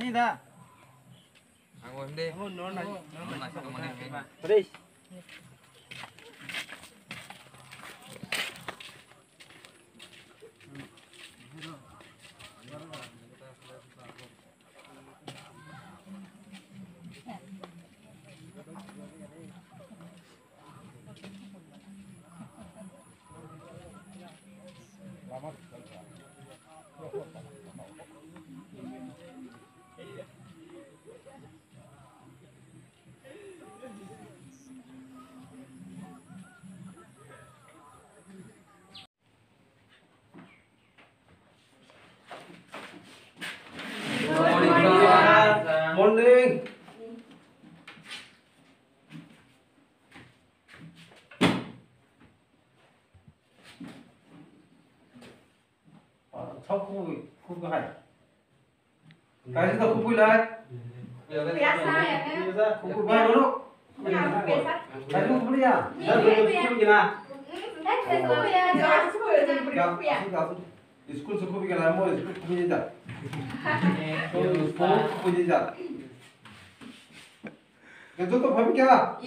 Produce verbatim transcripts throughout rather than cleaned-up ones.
Ni da. Ang hindi. Amo no na. No na sa mo ni. Pare. Morning. Thok kubui, kubui hai. Kaisa to kubui lai. Kubui bai roro. Kaisa kubui ya. School se kubui kena mo school kubui ja. School kubui ja. Ke joto phabi kya?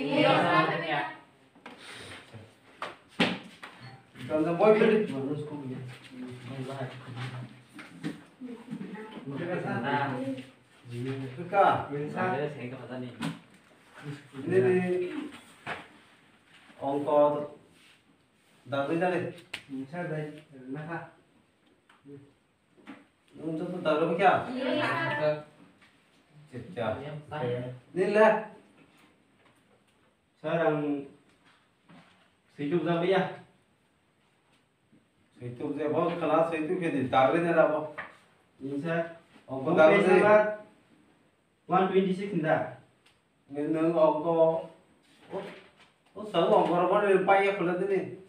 Tanda boy kali. Ka. Ini ni ongko dagri dale. Sa dai, na ha. Nung joto dagro kya? Yes, sir. Chepcha. Yes, sir. Nile. Sir, ang seituk jagya. Seituk je bo khala seituk ke di dagri ne rabo. Yes, sir. Ongko dagri. Page number one twenty six hinda. Nwng ongko, o, o sabo ongko rok bai ya khwlai dini.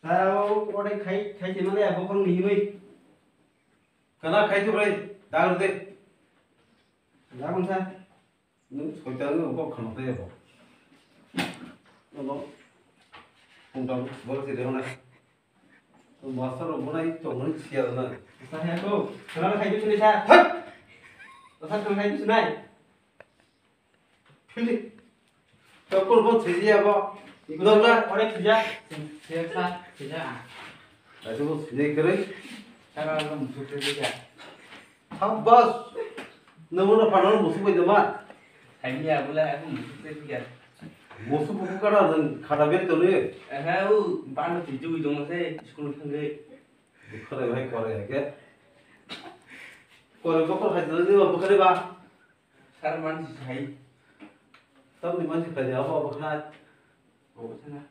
Sir, o, o de khai, khai se male, bokhorok ni himwi. Kana khai tu bai, dal de. Jagon sir. Nwng soita nwng ongko khwlai de bo. Nwng ongko, ongko, bol se de hona. Master rok bo nai tongmani siya na. Sa he ko, khwlai khai tu sini sir. Hat! Sir, khwlai khai tu sinai. Philip. Tokol bo thwiya bo. Dogla. Ore thwiya. Thwiya sa, thwiya. Ajo bo thwiya kere. Tara lo musu thwiya. Habbas. Nomo no panalo musu bai dama. Thaiya bula aku musu thwiya. Musu buku kada dan kada beri tole. Aha u bano thwiya wi dong se school thangge. Bukhare bhai kore ke. Kore bokol khai dole ni bukhare ba. Sir mansi sai. Tamni mansi khai de abo abo khai. Abo sana.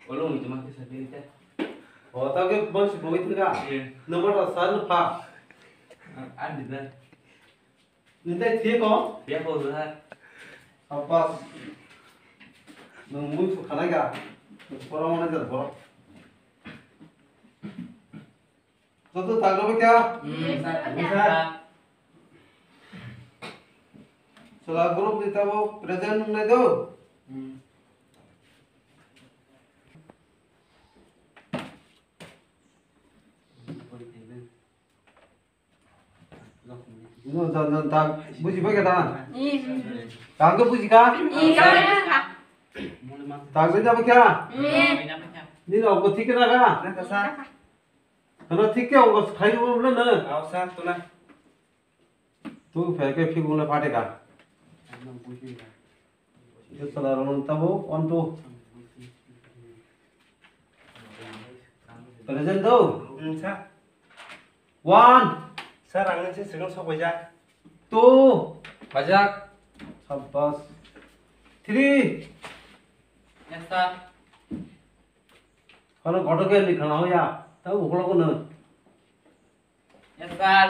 Olo ngi tuma ke sai de. O ta ke mansi boi tinga. Iya. Nomor ta sal pha. Andi da. Ni tai thie ko? Ya ko da. Apas. Nung mui su khalai ga. Poro mana jar poro. Joto taglo ba kya? Hmm, sir. Sir. Chwla group ni tabo present wngnai do? Hmm. No, jan, jan, tang. Buji bai ka tang? Hmm. Tang to buji ka? Hmm, tang. Tang to jabo kya? Hmm. Ni no ko thik na ka? Nang ka sa. Hano thik khe ongko khai rw bwle nw. Aw sir, tuna. Tu phe khe phikung le phatika. Ano buji na. Yo sala ron tabo one two. Present do. Hmm, sir. One. Sir, ang nisi second sok baja. Two. Bajak. Sabbas. Three. Yes, sir. Hano koto ke likha na hoya. Tabo bukolo kono. Yes, sir.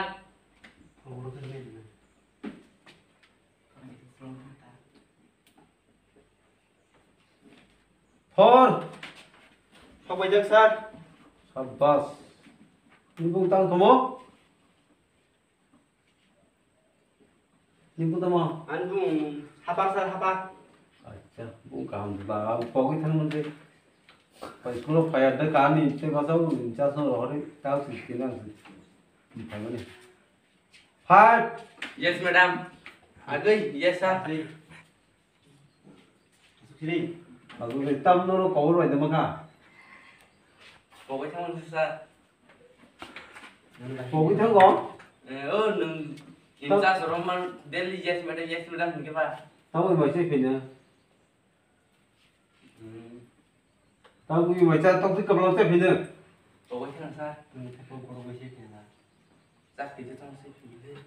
Four. Sok baijak, sir. Sabbas. Nibung tang tomo? Nibung tamo? Ani bung hapar, sir, hapar. Acha, bung kaham ba, pogwi thang mande. Pai school phaya de kani, te basa u, cha so rohori, ta su kinang su. Phaimani. Five. Yes, madam. Agui, yes, sir. Sri. Agui, tam no no cover bai dama ka. Pogoi thang sir. Pogoi thang go? Eh, oh, nung. Tam- Insa soroman daily yes, madam, yes, madam, hingke ba. Tamo bai se phina. Hmm. Tamo bai cha tok tik kabla se phina. Pogoi thang sir. Hmm, thang pogoi se phina. Chak twi tong se philde.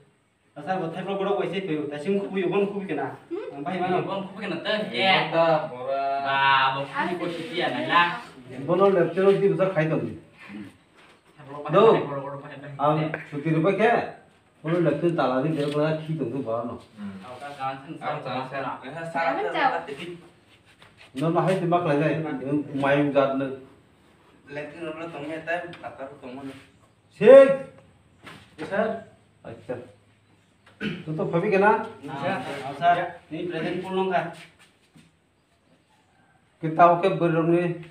Asa bo thaibo borok bai se philde. Ta sing khubi bon khubi kana. Ang bai mano. Bon khubi kana ta. Eh, ta bora. Ba, bo khubi ko siti ya na. Bono lepte ro di bsa khai tong. Do. Ang suti rupa khe. Bono lepte tala di berok la khi tong tu ba no. Ang ta kan sen sa. Ang ta sen. Sa ta ta. No ma hai ti mak lai dai. Mayung jat no. Lepte ro tong ya ta. Atar tong mo. Sik. Yes, sir. Acha. Joto phabi kena? Na, sir. Ni present full nongkha. Kita oke berdomni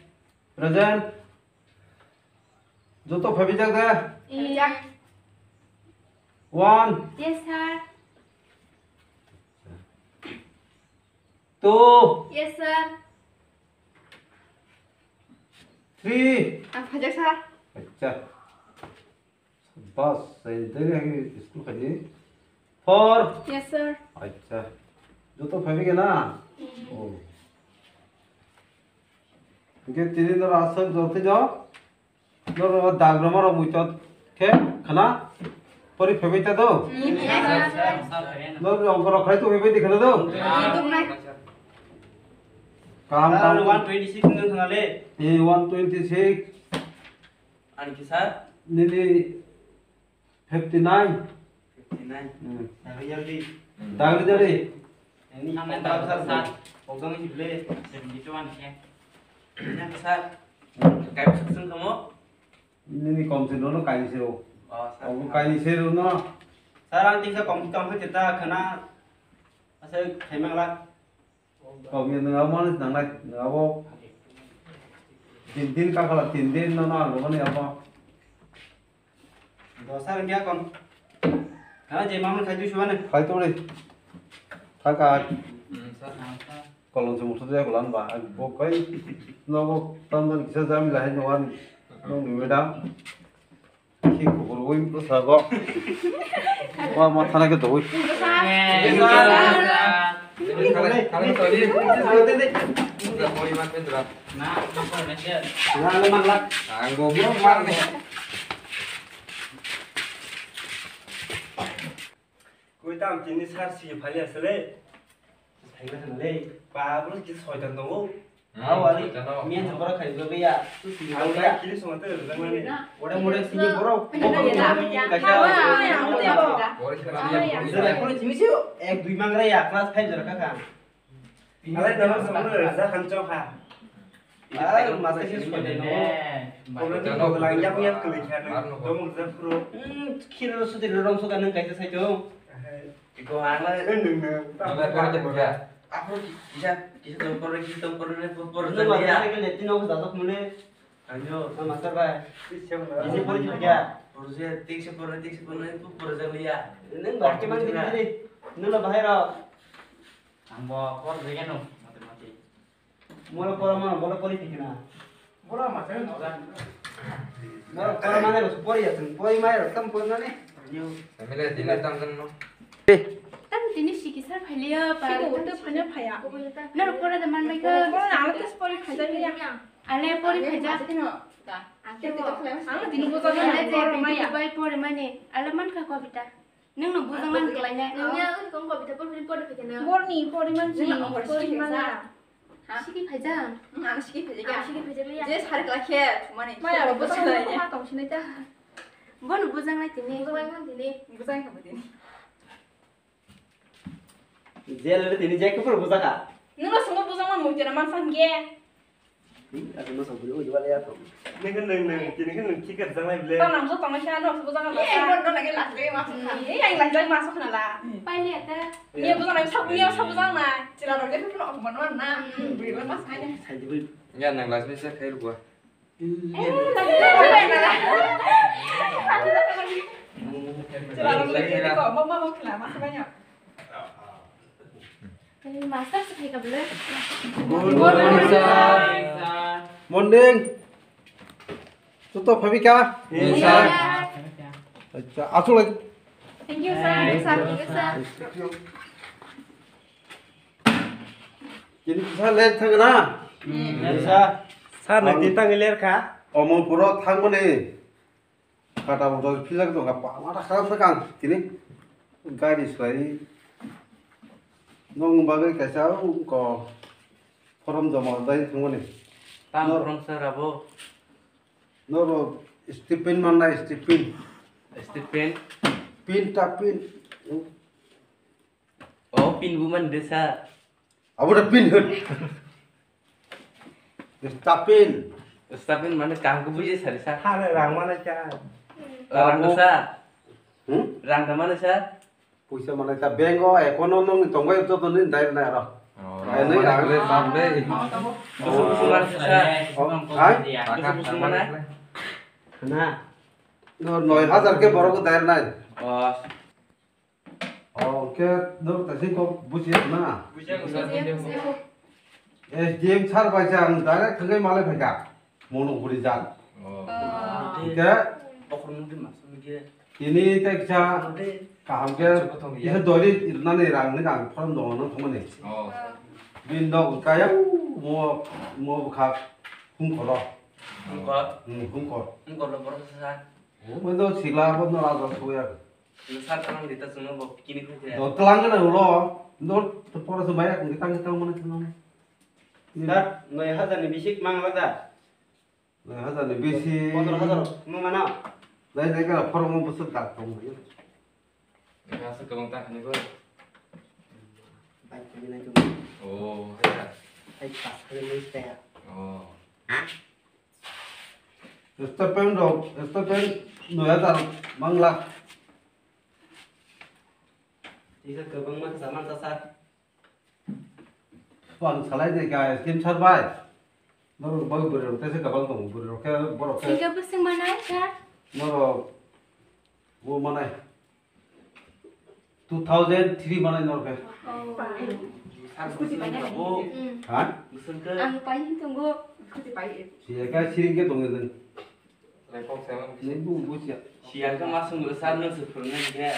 present. Joto phabi jak da? Iya. One. Yes, sir. Two. Yes, sir. Three. Ang phajak, sir. Acha. Bas, sai dai agi school khaji. Four. Yes, sir. Acha. Joto phaibi kena? Oh. Hingke tini no aswk joto jo. Noro dagroma rok muitot khe khana pori phaibai ta do. Noro ongko rok khlai tu phaibai di khana do. Kaham kaham. One twenty six no thangale. Eh, one twenty six. Ani kisa? Nini fifty nine. Fifty nine. Hmm. Dagli jari. Dagli jari. Ini ang main tahu sir, sir. Pokoknya sih beli. Seventy two an sih. Ini sir. Kayak susun kamu? Ini nih komsi dulu kayak sih. Oh, sir. Kamu kayak sih dulu. Sir, ang tinggal komsi komsi kita kena asal kayak melak. Kok ni nang abo ni nang nai nang abo. Tin din ka kala tin din no no ang abo ni abo. Dosa rengya kon. Kana je mamun khai tu suane. Khai tu le. Thaka. Kolong se mutu de kolan ba. Bo kai no bo tam dan kisa jam la hai no wan. No ni madam. Ki kukurwi bwskango. Wa ma thana khe tongwi. Ang bo bro marni. Koi tam tini sar si phali asle. Thangna thangna le. Ba bro ki soitan tongo. Hmm, aw ali. Soitan tongo. Miyan jabara khai jogya. Tu si jogya. Ang kiri songa te jang mani. Ore more si bro. Kaisa. Ore si bro. Ek dui mangra ya class five jora kaka. Alai dano songa te ja khan chok ha. Ah, master ki soi de no. Problem to lang yak yak kali khan. Domok ja pro. Hmm, khiro sudi rong soka nang kaisa sai to. Iko ang la nung nung. Ang la pore te pore. Apo kisa kisa to pore kisa to pore ne pore. Nung ma ya. Ka le tino ko dajak mune. Anjo. Na master bai. Kisa pore kisa. Pore se tik se pore tik se pore ne pore ja liya. Nung ba ke man dili. Nung la bahai ra. Ang bo pore de no. Mate mate. Molo pora mano, bolo pori thikna. Bolo ma sen no. Molo pora mane ro pori ya sen, pori mai ro tam pori nani. Family dile tam sen no. Tam tini siki sar phailiya, pa to phane phaya. Naro pora da man bai ka. Pora na ala tes pori khaja ya. Ale pori khaja. Ang tini bosa na pora maya. Bai pori mane, ale man ka ko bita. Nung no bujang man kelai nai. Nung ya ui kong ko bita por por pike na. Bor ni poriman si. Nung no poriman si. Ha? Siki phaijang. Ang siki phaijang. Ang siki phaijang ya. Je sar kla khe mani. Maya ro bujang ma tong sinai ta. Bono bujang nai tini. Bujang nai tini. Bujang ka tini. Je le tini je ko por bujang ka. Nung no sungo bujang man muitera man sang ge. Aku no sabun ujwa le ato. Neng neng neng, kini kan neng kikar jangai ble. Tang nang so tang kya no sabun jangai. Ye, mon no lagi last day masuk na. Ye, yang last day masuk na la. Pai ni ata. Ye, bujang nang sabun ye sabun jang na. Cila ro de pun aku mon na. Beri mas kanya. Sai di beri. Ya nang last day saya kayak gua. Eh, last day. Chwla rok le khe ko, ma, ma, ma khwla, ma se banya. Master se khe ka bole. Good morning, sir. Morning. Joto phabi kha? Yes, sir. Acha, aswk lai. Thank you, sir. Thank you, sir. Tini kisa ler thang na? Yes, sir. Sir, nai tin tang ler kha? Omo puro thang mani. Kata bo jol philak tong kha, pama ta kharam sa kang tini. Gari swlai. Nong bagwi kaisa ko form joma dai thang mani. Tam form sir abo. Noro Stephen manna Stephen. Stephen. Pin ta pin. O pin bu man de sir. Abo da pin hwn. Stephen. Stephen mane kaham ko bujhe sari sir. Hale rang mane cha. Rang do sir. Hmm? Rang da mane sir. Puisa mane ta bank o account o nong tongbai joto ni dai na ro. Oh, ai, rang nai mane rang. Bole sam dei. Busu busu mane sir. Oh, hai? Busu busu mane. Na. No, noi hajar ke borok dai nai. Oh. Oh, ke no ta sing ko buji na. Buji ang sir. S D M sir bai jang direct thangwi malai phaikha. Mono guri jang. Oh. Ke? Bokhorok nungdi masuk nungdi. Tini tei kisa kaham khe kisa dori irnani rang ni ang form dong nang thangmani. Oh. Bini nok kaya mo mo bwkha hungkoro. Hungkor? Hmm, hungkor. Hungkor lo borok sa. Mo do sila bo no raja suya. Sar tang di ta chwngno bo kini khe. Do tlang na ulo. Do pora se maya kung tang tang mani chwngno. Sir, noi hajar ni bisik mang la da. Noi hajar ni bisi. Pondro hajar no mana? Dai dai kara form o bwswk dak tong. Asa kwbang ta khani bo. Bai khani nai tong. Oh, haya. Hai pas khani nai taya. Oh. Stephen rok, Stephen noi hajar mangla. Tisa kwbang ma kasa man ta sir. Bang salai de ga scheme sar bai. Norok bai bwrwi rok tesa gabang tongo, bwrwi rok khe borok khe. Siga bwswng manai kha? Norok bo manai. Two thousand three manai norok khe. Oh. Sar bwswng bai bo. Hmm. Ha? Bwswng khe. Ang pai hin tongo. Siya khe siring khe tongo nwng. Nungbu busia. Siya khe ma sunglo sir, nung se phwrwngnai hinkhe.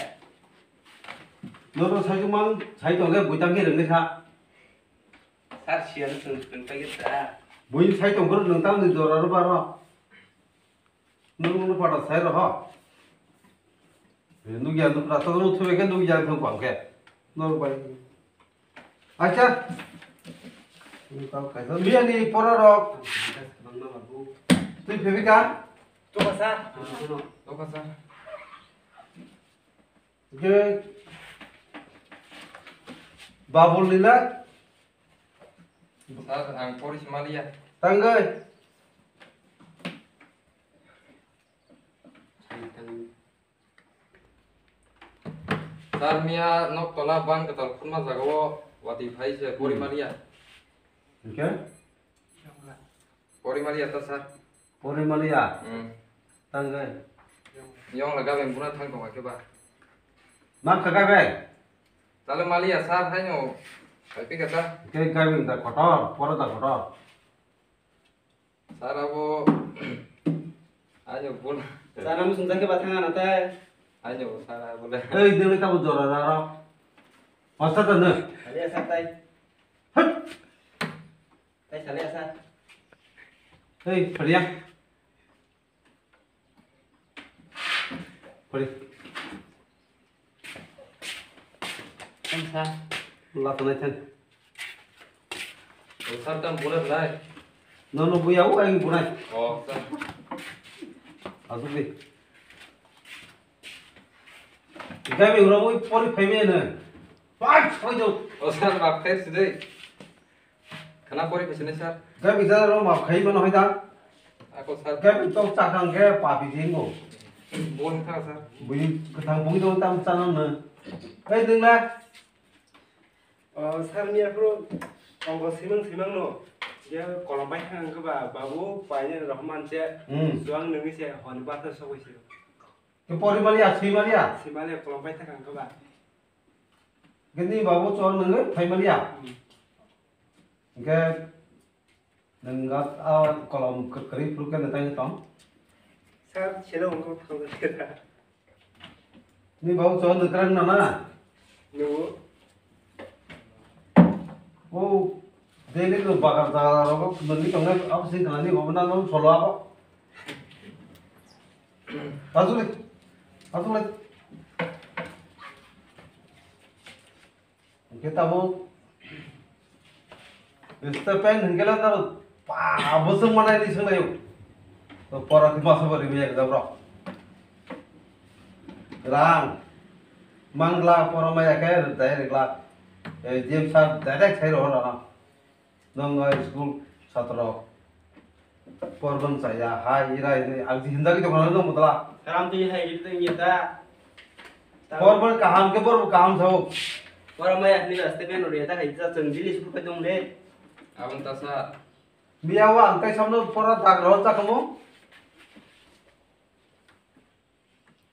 Nono sai mang sai tong khe buitang khe rwngwi kha. Sir, siya no chwng phwrwng pai khe ta. Buini sai tong khe rwng tang ni jora rw baro. Nung no pada sai rw ho. Nugya nukra to no thube khe nugya thung pang khe. Nor bai. Acha. Tau kaisa. Mia ni pora rok. Twi phebi ka? Tokasa. Tokasa. Ke Babul Lila. Sir, ang pori si maliya. Tanggai. Sir, miya nok tola bang kwtal phunma jagao watwi phai se pori maliya. Hwnkhe? Pori maliya ta sir. Pori maliya? Hmm. Tanggai. Yong la gaben buna thang tong khe ba. Mang kha gaben? Tale maliya sir, haino phai pika ta. Ke gaben da kotor, poro da kotor. Sir abo ayo bun. Sana musung jake ba thanga na tai. Ayo sir abo le. Ei, dele ta jora ra ro. Hosta ta ne. Aliya sir tai. Hat. Tai sale sir. Ei, pariya. Pari. Kan sir. Latanai than. O sir, tam bunai lai. No, no, buya, o, ang bunai. O, sir. Asuk di. Gabi ura mo pori phai me na. Pai, pai do. O sir, map khai sidai. Khana pori phaisani sir. Gabi jara rok map khai mano hai da. Ako sir. Gabi tok chakang ge papi jingo. Bon kha sir. Bui kwthang bui do tam chana na. Kai ding na. O sir, miya phuru tongo simang simang no. Ya kolom bai thang khe ba babu paine Rahman se. Hmm. Suang nungwi se honi basa sogwi se. Ke pori maliya, sui maliya? Sui maliya, kolom pai thaka ang ba. Ke ni babu chor nungwi phai maliya? Hmm. Ke nung gat a kolom kwrwi phuru ke nang tong? Sir, selo ang kok thang da. Ni babu chon nung krang na na? Nungo. O, daily no bagar jaga rogo nungwi tongnai abo sing kana ni babu na no solo abo. Asuk le. Asuk le. Hingke tabuk step pen hingke le naro pa bosong manai ni songlayo. To pora ti masa bari mi ekdam rok. Rang mangla pora maya ke direct la. Eh, James sir direct sai ro na. Nong school satro. Porbon saya hai irai ni ang hinda ki dokana nong mutla. Karam tu hai itu yang kita. Porbon kaham ke porbon kaham sao. Pora maya ni raste pen ori ta kai ta chang jili su ka dong le. Abang ta sa. Biya wa ang kai samno pora dag ro ta kamo.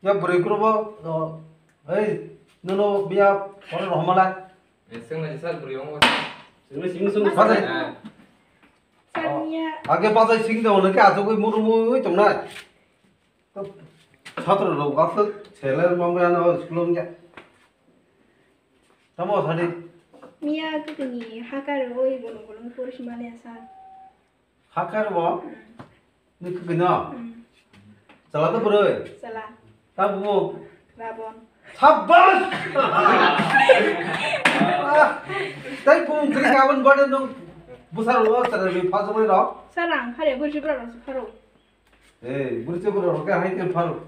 Ya bwrwi kuro bo, no, ei, nono biya pore rohoma lai. Eh, sing lai sal bwrwi ong. Sing lai sing sing. Bajai. Eh. Sanya. Age bajai sing da ono ke asogoi muru mui tongnai. To satro rok aswk sele mamre ano school ong ya. Tamo sadi. Miya kukuni hakar oi bolong bolong porish male asa. Hakar bo? Hmm. Ni kukino? Hmm. Chala to bwrwi? Chala. Ta bumo? Rabon. Sabbas! Tei bung kri kabon bade nung busar ro chala ni phajok ni ro. Sarang phare burji bra ro pharo. Eh, burji bra ro ka hai ke pharo.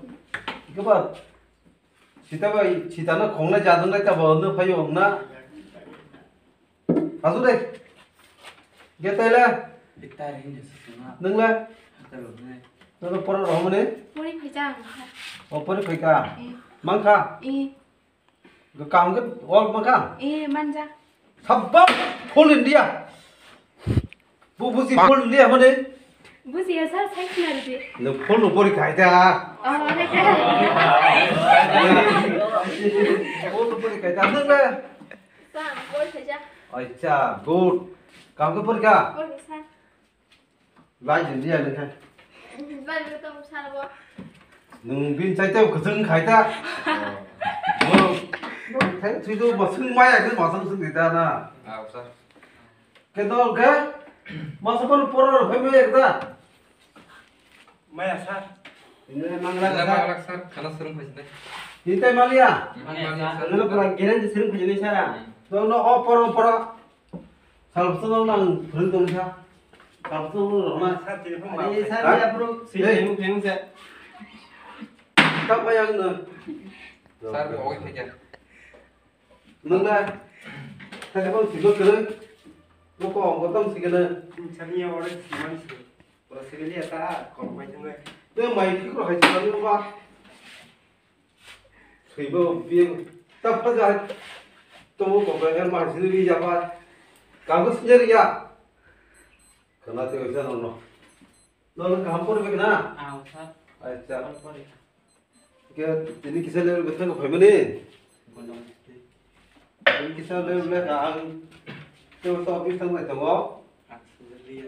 Ke ba? Sita bai, sita no khongnai jadon nai ta bo no phayo na. Asu dai. Ge taila. Bitar hindi sesuna. Nungla. Hatar lo nai. Nungla pora rohmani. Pori phaikha ang. O pori phaikha. Eh. Mangkha. Eh. Ge kam ge ol mangkha. Eh, manja. Sabba full India. Bu busi full India mane. Busi ya sir, sai khna ridi. No full no pori khai ta. Oh, khai ta. Full no pori khai ta. Nungla. Sa, pori phaikha. Acha, good. Kam ke pori ka? Pori sa. Lai jin dia nung khai. Lai jin tong sar bo. Nung bin chai tei kwchwng khai ta. Bo, bo khai thui do masung maya ke masung sung di ta na. Ah, sir. Ke dol ke? Masa pon poro phai me ekda. Maya sir. Ini mangla ka sir. Mangla sir, khana serem phai sini. Ini tei malia. Mangla sir. Ini pura geren di serem phai sini sara. Hmm. To no o poro poro. Salbwswk no nang phwrwng tong kha. Salbwswk no rwna. Sir, tini phone ma. Ani sir, ya bro. Hey. Sini phone phone se. Tamo yang no. Sir, koi thai kya? Nung na. Thai phone siko kwrwng. Mo ko mo tam sikena. Sir, ni ya ore siman si. Ora sikeli ya ta, kok mai thang. Te mai ki ko hai sikani ba. Swibo biye ta phaja. Tomo ko ba ma sini ri jaba. Kago sinjari ya. Kana te oisa no no. No no kaham pori be na? Ah, sir. Acha. Kaham pori. Ke tini kisa le be thang phai mani. Bono. Tini kisa le le ka ang. Te oisa office thang nai tongo. Ah, sinjari ya.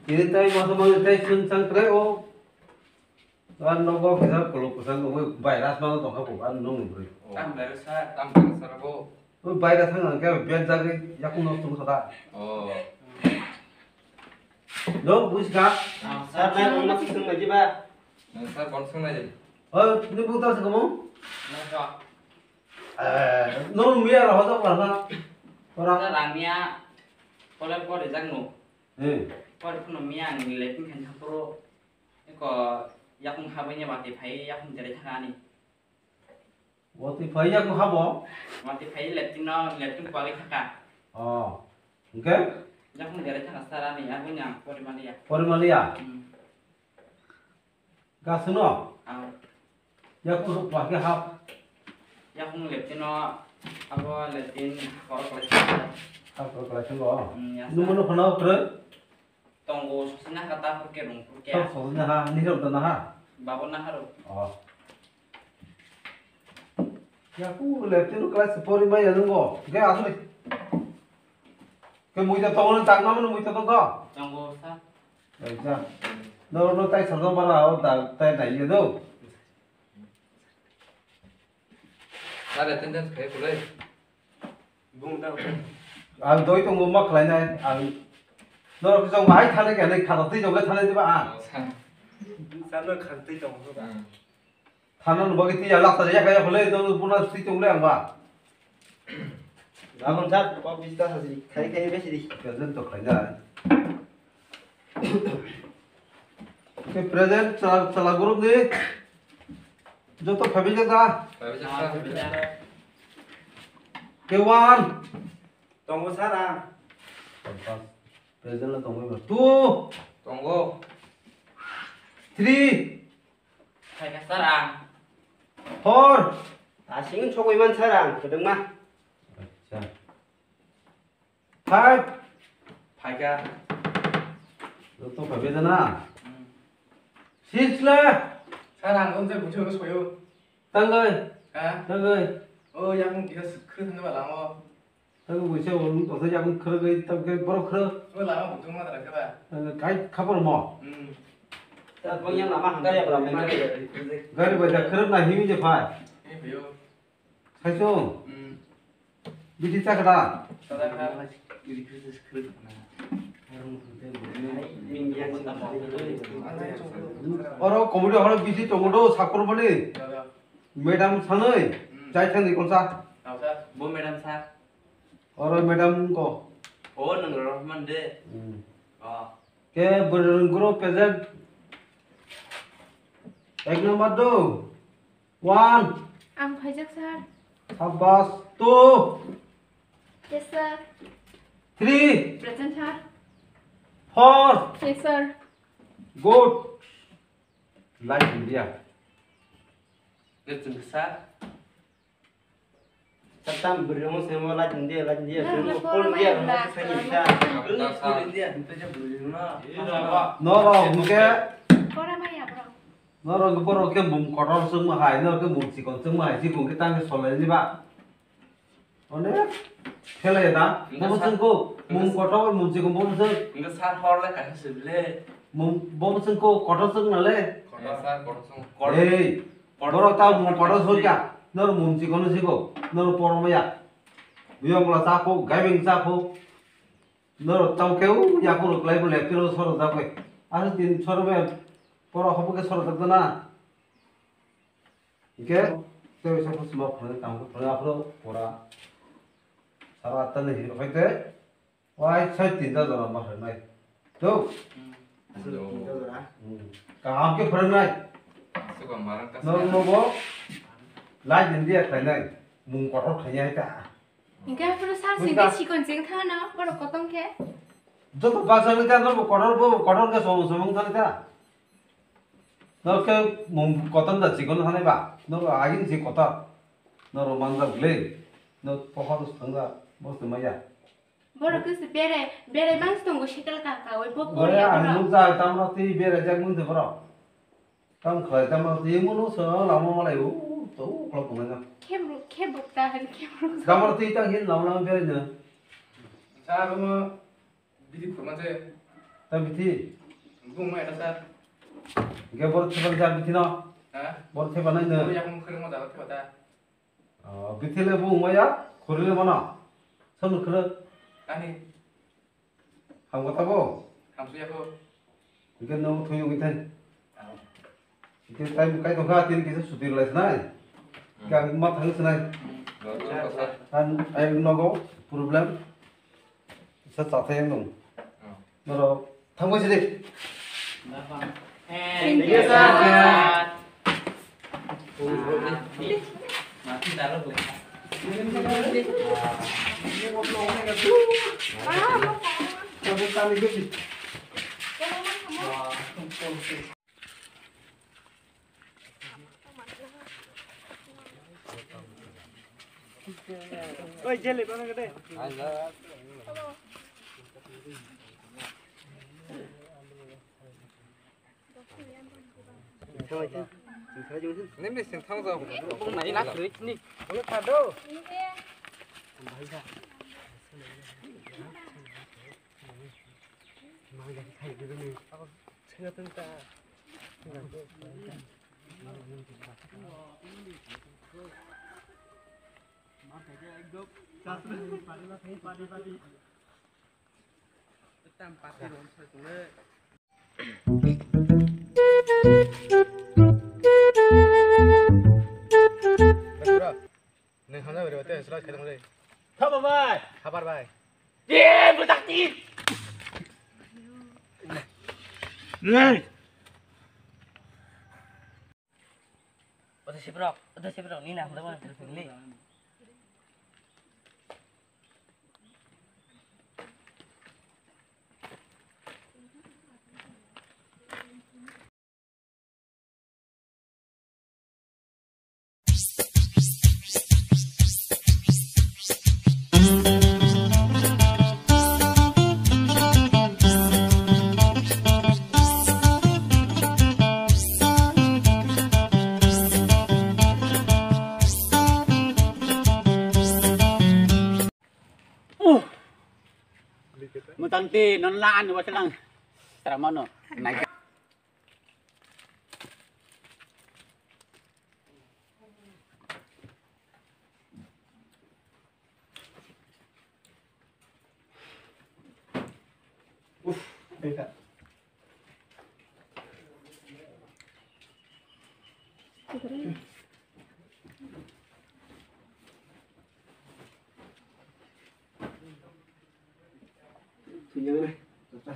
Tini tai masa masa tai sung sang tre o. An nogo kisa kolok kisa nungwi virus ma tong kha bo an nung bri. Tam virus sa, tam virus sa bo. O virus thang ang khe bed jagwi yakung no sung sada. Oh. No buji ka? Sir, nai bono sung nai jiba. Sir, bon sung nai. O ni bu ta sung mo? Na ka. Eh, no miya ro hodo kla na. Ora. Sir, ang miya college ko rijak no. Eh. Pore phano miya ang latrine khaina phuru eko yakung habaiya watwi phai yakung jerai thaka ani. Watwi phai yakung habo? Watwi phai latrine no, latrine kwlai thaka. Oh. Hwnkhe? Yakung jerai thaka sir ani, aboni ang pore maliya. Pore maliya? Hmm. Gasno? Ang. Yakung rok bahai hap. Yakung latrine no, abo latrine korok lai thaka. Hap korok lai thaka. Hmm, ya, sir. Nung mano phano kwrwi? Tongo, sosina ka ta purke rung purke. Sok sosina ha, ni rok da na ha. Babo na haro. Oh. Ya ku le tin class pori mai ya nungo. Ge asli. Ke muita tongo ni tang namu muita tongo. Tongo sa. Acha. No no tai sa do bara o ta tai dai ye do. Sir attendance khai kulai. Bung ta. Ang doi tongo ma khlai nai ang. Norok jong bahai thane khe nai khata twi jong le thane diba ang. Sir no khata twi tongo. Thana no bagwi twi ya laksa ya kaya khole no buna twi tongo le ang ba. Ramon sir, kok bista sasi khai khai besi di. Present to khlai nai. Ke present chala chala group ni joto phabi jata. Phabi jata. Ke one. Tongo sir ang. Present la tongo ba. Two. Tongo. Three. Phaikha sir ang. Four. Asing sokoi man sir ang kedengma. Acha. Five. Phaikha. Joto phabe jana. Hmm. Six le. Sir, ang unse bujo soyo. Tangoi. Ha? Tangoi. O, yang dia khre thangba lamo. Tangoi bujo un tosa yang khre gai tangke boro khre. O lama bujo ma tara kaba. Tangoi kai khabar mo. Hmm. Sir, bang yang lama hangke ya bra. Gari bai da khre na himi je phai. Ni phayo. Saichung. Hmm. Biti chakra. Chakra. Oro comedy horo biti tongo do sakur mani. Madam sanoi. Hmm. Chai thani kolsa. Bo madam sir. Oro madam ko. O nang Rahman de. Hmm. Oh. Ke bwrwng guro present. Ek number do. One. Ang phaijak sir. Sabas. Two. Yes sir. Three. Present sir. Four. Yes sir. Good. Light India. Good sir. Satam bwrwino semo la jindia la jindia semo phone dia ma sai ni sa. Noro hwnkhe. Noro hwnkhe borok khe mung kotor chwngma hai, noro khe mung chikon chwngma hai, chikon khe tang khe solai ni ba. Onek khelai da. Bobo chwngkho mung kotor mung chikon bobo chwng. Hwnkhe sir hor le kaisa sibile. Mung bobo chwngkho kotor chwngna le. Kotor sir kotor chwng. Ei. Borok tamo kotor soi kha, nor mumchi kono siko, nor poromaya. Biyong la chapho, gaibeng chapho. Nor tamo keu yapuru klai bo leptiro soro jakwe. Asa tin soro be poro hobo ke soro jakdana. Ike, tei sa phusma phone tamo phone apro pora. Sara tani hiro khaite. Wai, sai tinta jora ma phrwngnai. Do? Hmm. Aswk tinta jora. Hmm. Kaham khe phrwngnai. Aswk ba marang ka. Nor nobo light India khlainai. Mung kotor khainai ta. Hingke aphuru sir singke sikon cheng thangno, borok kotong khe. Joto baksa ni ta nobo kotor bo kotor khe somung somung thani ta. Nor khe mung kotor da chikon thanai ba. Nor agin si kotor. Nor manjak le. Nor pohor thangda. Bos maya. Borok khe se bere, bere bangsi tongo cycle ka kaui bo. Bore poriya ang borok. Nukjak, tamrok twi berajak nung se borok. Tam khlai tamrok twi munu so lama malai u to uklok tongnai. Khebruk, khebruk ta hin khebruk. Tamrok twi tang hin lama lama berai no. Sa romo bidi khurma je. Ta bithi. Bung ma eta sir. Ge bor theba ja bithi no. Ha? Bor theba nai no. Bor yakung khurma ja theba ta. Oh, bithi le bo wngmaya, khuri le mano. Sono khuro. Ani. Hamgo tabo? Hamsuya ko. Hingke no thoi wngwi thai. Oh. Hingke time kai tongkha, tin kisa suti lai sinai. Hmm. Hingke ang ma thang sinai. Hmm. An, ai nogo problem. Sa chathai ang nung. Oh. Norok thangbai sidi. Thank you, sir. Oi, jele, bana gede. Nini sing thang jao. Nai na kri ni. Ano thado. Neng hamjak beri bate, selai khaidang le. Thaba bai. Habar bai. Ye, budak ti. Oto siprok, oto siprok, ni na hamjak beri bate. Mutang ti non la an wa selang. Tara mano. Naik. Uf, bengkak. Sunyana, tata.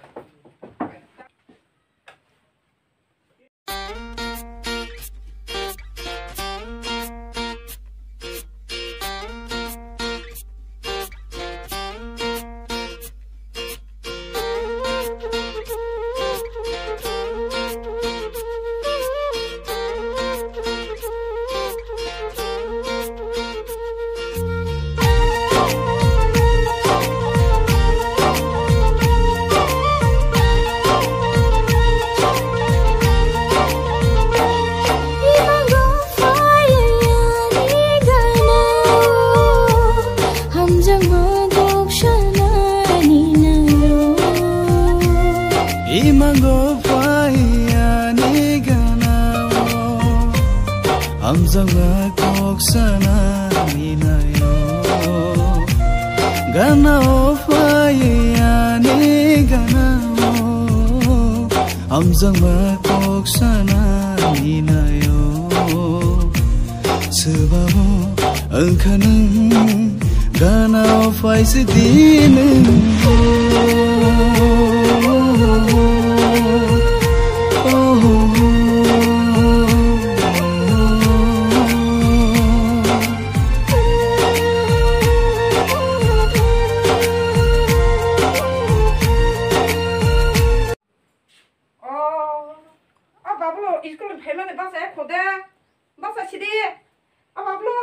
Hamjakma kok sanani naio. Ima go phai ani ganao. Hamjakma kok sanani naio. Ganao phai ani ganao. Hamjakma kok sanani naio. Swbabo wngkha nwng ganao phaisidi nwng. O, o Bablu, school ni phaimani basa ekho de. Basa sidi. O Bablu.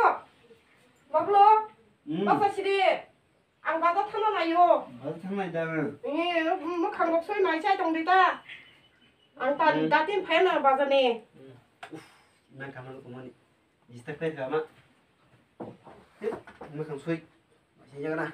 Bablu. Hmm. Basa sidi. Ang bazar thangna naio. Bazar thangnai da ang. Ni, mwkhang rok soi nai chai tong di ta. Ang ta, hmm, datin phaina bazar ni. Hmm. Uf, nang kamano kumani. Jista khlai kha ma. Mwkhang soi. Sini jaga na.